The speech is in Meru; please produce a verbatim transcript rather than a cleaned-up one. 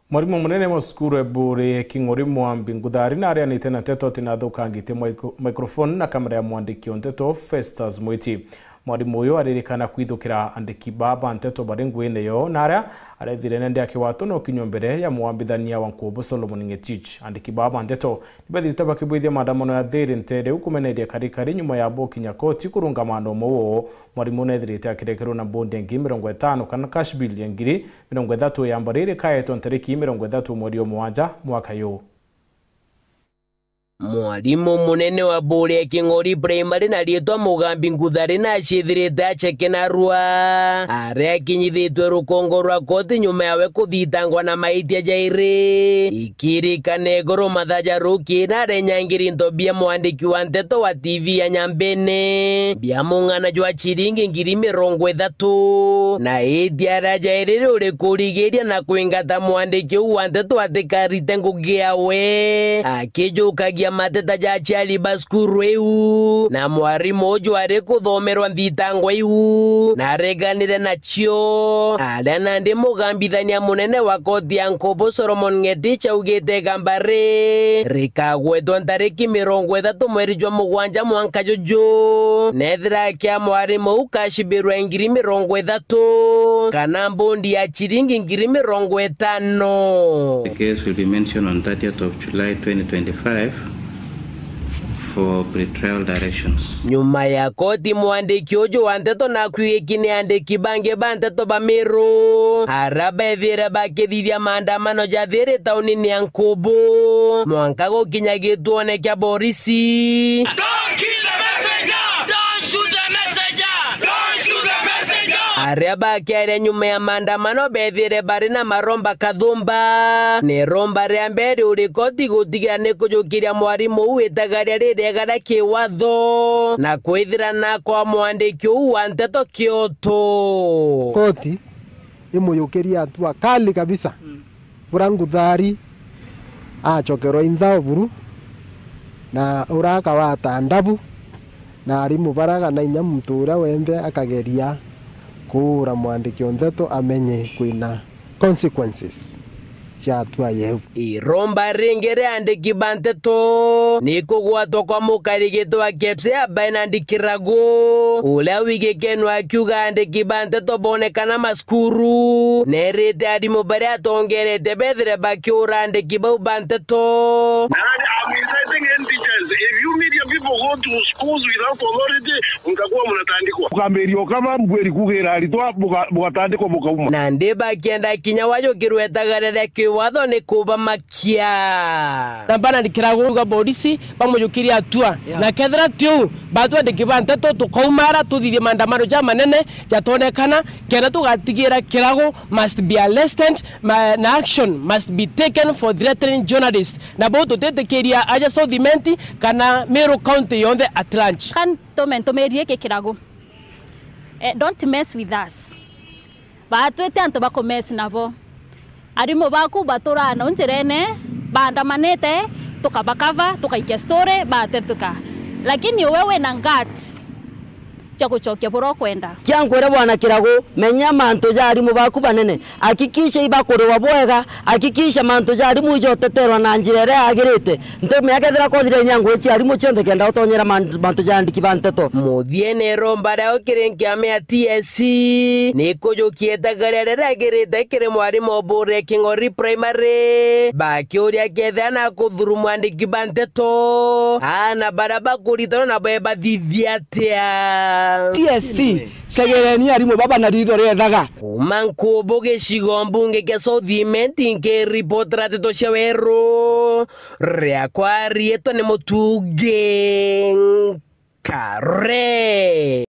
Mwarimu munene wa cukuru e Buuri King'ori Mwambi Nguthari naarianite na nteto ati nathukangitie micro-, microphone na kamera ya mwandiki o nteto Festus Mwiti. Mwarimu uyu aririkana kwithukira andiki baa ba nteto bari nguine yo, na aria arethire nende akiwatwa na ukinywa mbere ya mwambithania wa Nkubu Solomon Ng'etich. Andiki baa ba nteto nibethirite bakibwithia maandamano ya thiri ntere u kumeneria karikari nyuma ya bo kinya koti kurunga maandamano uu. Mwarimu nethirite akirekerwa na bondi ya ngiri mirongo itano kana cash bill ya ngiri mirongo ithatu ya mbari irikaetwe ntariki mirongo ithatu mweri o mugwanja mwaka uyu. Mwarimu munene wa Buuri King'ori Primary na riitwa Mugambi Nguthari nacithirite aceke narua, aria akinyithitwe rukongo rwa koti nyuma yawe kuthitangwa na maitia jairi. Ikirikana iguru mathaa ja rukiri na arenyangiri into bia mwandiki wa nteto wa T V ya Nyambene bia mung'ana jwa ciringi ngiri mirongo ithatu, na itia aria jairi riu rikurigiria na kwingata mwandiki uu wa nteto atikarite ngugi yawe, akijukagia mateta ja aciari ba cukuru iu, na mwarimu uju ari kuthomerwa nthitango iu, na areganire nacio. Aria nandi mugambithania munene wa koti ya Nkubu Solomon Ng'etich augite igamba ri rikagwetwa ntariki mirongo ithatu mweri jwa mugwanja mwanka juju, nethira akia mwarimu uu kashibirwe ngiri mirongo ithatu kana mbundi ya ciringi ngiri mirongo itano. The case will be mentioned on thirtieth of July twenty twenty-five for pretrial directions. Nyuma ya koti, mwandiki uju wa nteto nakuigiki ni andiki bangi ba nteto ba Miru, aria bethire bakithithia maandamano ja thiri taunini ya Nkubu, mwanka gukinya gituone kia borisi. Don't kill the messenger! Don't shoot the messenger! Don't shoot the messenger! Aria bakiaria nyuma ya maandamano bethire bari na maromba kathumba. Ni romba ria mbere uri koti gutigira ni kujukiria mwarimu uu itagaria ririega ria kiwatho na kwithira na kwa mwandiki uu wa nteto kioto. Koti imuyukirie hatua kali kabisa. Bura Nguthari acokerwa intha o buru, na ura akawata ndabu, na arimu bara kana inya muntu uria wenthe akageria kuura mwandiki o nteto amenye kwina consequences cia hatua yeu. Iromba ringi ria andiki ba nteto ni kugwatwa kwa mukarigiti wa Kepse ya Bernard Kiragu, uria wigikeno akiuga andiki ba nteto bonekana macukuru, nerite arimu baria atongerete bethire bakiura andiki bau ba nteto. And I'm inciting any teachers. If you media people go to schools without authority, mtakuwa mnatandikwa. Mukambiriria ukama, mbwiri kugira aritwa, buga-, bugatandikwa bukauma. Nandi bakienda kinya wajukirwe itagaria ria kiwatho ni kubamakia. Na Bernard Kiragu auga borisi bamujukirie hatua. Yeah. Na kethira tiu, batwandiki ba nteto tukaumara tuthithie maandamano ja manene jatonekana, kenda tugatigira Kiragu must be arrested, ma-, na action must be taken for threatening journalists. Na bau tutitikiria aja South Imenti kana Meru County yonthe at large. Kan tume ntumirie iki Kiragu. Eh, don't mess with us. Batwite antu ba ku mess nabo. Arimu baku baturaa nau njirene, baandamanite, tukabakava, tukaikia story, batetuka. Lakini uwe wina guts cia gucokia buria ukwenda. Kia nkwire Bwana Kiragu, menya mantu ja arimu baku banene. Hakikisha ibakuriwa bwega, hakikisha mantu ja arimu ijoteterwa na njira iria yagirite. Ntumia kethira kothire inya ngugi cia arimu cionthe kenda utonyera man-, mantu ja andiki ba nteto. Muthiene iromba riao kiri nkiama ya T S C ni kujukia itagaria riria riagirite kiri mwarimu o Buuri King'ori Primary, bakiuria kethira na kuthuru mwandiki ba nteto, aana baria bakuritanwa nabo bathithia atia. T S C, tegereni arimu baba na ritho riethaga. Kuma Nkubu gicigo mbunge kia South Imenti, nkiripotera nteto cia weru, riakwa riitwa ni Mutungi Nkare.